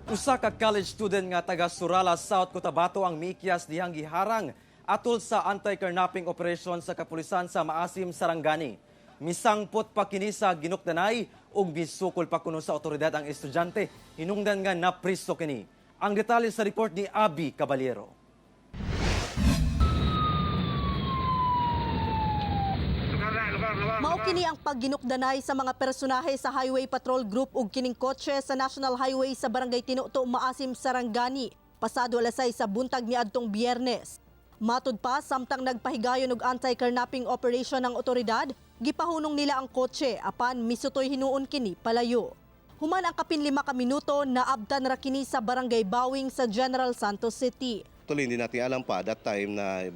Usa ka college student nga taga Surala, South Cotabato ang miikyas dihang giharang atol sa anti-carnapping operation sa kapulisan sa Maasim, Sarangani. Misangpot pa kini sa ginukdanay ug misukol pa kuno sa otoridad ang estudyante. Hinungdan nga napriso kini. Ang detalye sa report ni Abby Caballero. Mao kini ang pagginukdanay sa mga personahe sa Highway Patrol Group ug kining kotse sa National Highway sa Barangay Tinuto, Maasim, Sarangani, pasado alas 6 sa buntag niadtong Biyernes. Matud pa, samtang nagpahigayon og anti-carnapping operation ang otoridad, gipahunong nila ang kotse apan misutoy hinuon kini palayo. Human ang kapin 5 ka minuto, naabtan ra kini sa Barangay Bawing sa General Santos City. Actually, hindi natin alam pa that time na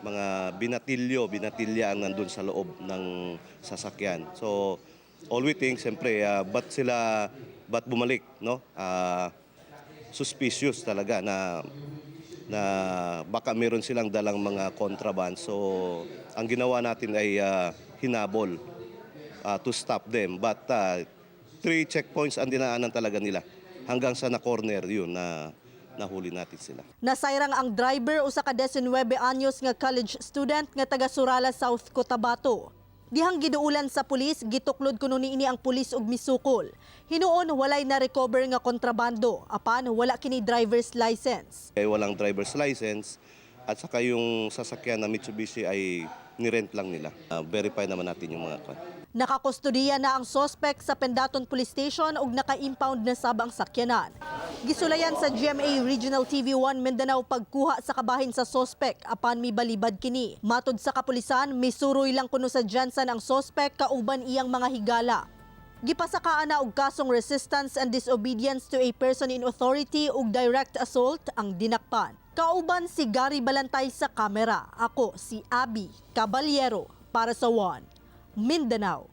mga binatilyo, binatilya ang nandun sa loob ng sasakyan. So, all we think, siyempre, ba't sila, ba't bumalik, no? Suspicious talaga na na baka meron silang dalang mga contraband. So, ang ginawa natin ay hinabol to stop them. But three checkpoints ang dinaanan talaga nila hanggang sa na-corner yun na nahuli natin sila. Nasayrang ang driver, usa ka 19 anyos nga college student nga taga Surala, South Cotabato. Dihang giduulan sa pulis, gituklod kuno niini ang pulis og misukol. Hinuon walay na-recover nga kontrabando apan wala kini driver's license. Ay walang driver's license at saka yung sasakyan na Mitsubishi ay nirent lang nila. Verify naman natin yung mga kwan. Nakakustodiya na ang sospek sa Pendatun Police Station ug naka-impound na sab ang sakyanan. Gisulayan sa GMA Regional TV 1 Mindanao pagkuha sa kabahin sa sospek apan mibalibad kini. Matod sa kapulisan, misuroy lang kuno sa GenSan ang sospek kauban iyang mga higala. Gipasakaan na og kasong resistance and disobedience to a person in authority ug direct assault ang dinakpan. Kauban si Gary Balantay sa kamera. Ako si Abby Caballero para sa One Mindanao.